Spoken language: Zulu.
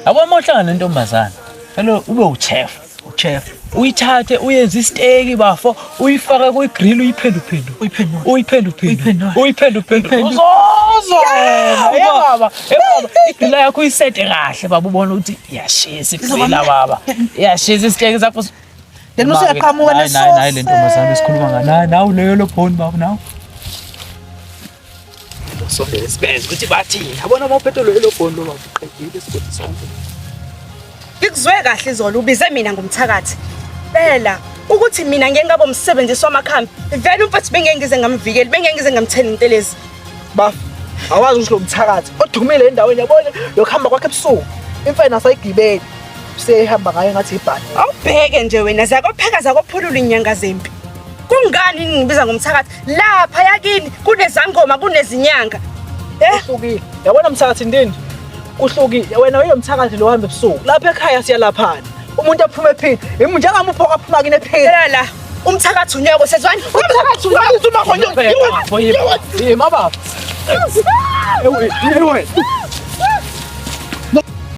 Yabo uma uhlangana nentombazane, hello ube uchef, Uchef. Uyithathe uyenze isteki bafo, uyifake kuyi-grill uyiphenduphendu. Uyiphendule. Uyiphenduphendu. Uyiphendule. Uyiphenduphendu. Uzozwa wena, ye baba, ye baba, igrilla yakho uyisete kahle baba ubone ukuthi iyashisa igrilla baba. Iyashisa isteki sakho. Then usuyaqhamuka Nayi nayi nayi le nesosi. ntombazane esikhuluma ngayo. Nayi nawu leyo lophoni baba nawu. Sondele sibeze ukuthi bathini. Yabona uma uphethe lo elobhoni lo baba uqedile isigodi sonke. Ngikuzwe kahle izolo ubize mina ngumthakathi. Phela ukuthi mina ngeke ngabe umsebenzisi wamakhambi, vele umfethu bengeke ngize ngamvikeli, bengeke ngize ngamthela intelezi. Bafo, awazi ukuthi lo mthakathi odumile endaweni yabona lokuhamba kwakhe ebusuku. Imfene asayigibeli. Useyihamba ngayo ngathi ibhani. Awubheke nje wena zakopheka zakophulula inyanga zempi. Kungani ningibiza ngomthakathi? Lapha yakini kunezangoma kunezinyanga. Eh? Kuhlukile. Yabona mthakathi ndini? Kuhlukile. Wena uyo mthakathi lo hamba ebusuku. Lapha ekhaya siyalaphana. Umuntu aphume ephila. Yimi njengami uphoka aphuma kini ephila. Phela la umthakathi unyoko sezwani. Umthakathi unyoko. Yima baba. Ewe, ewe.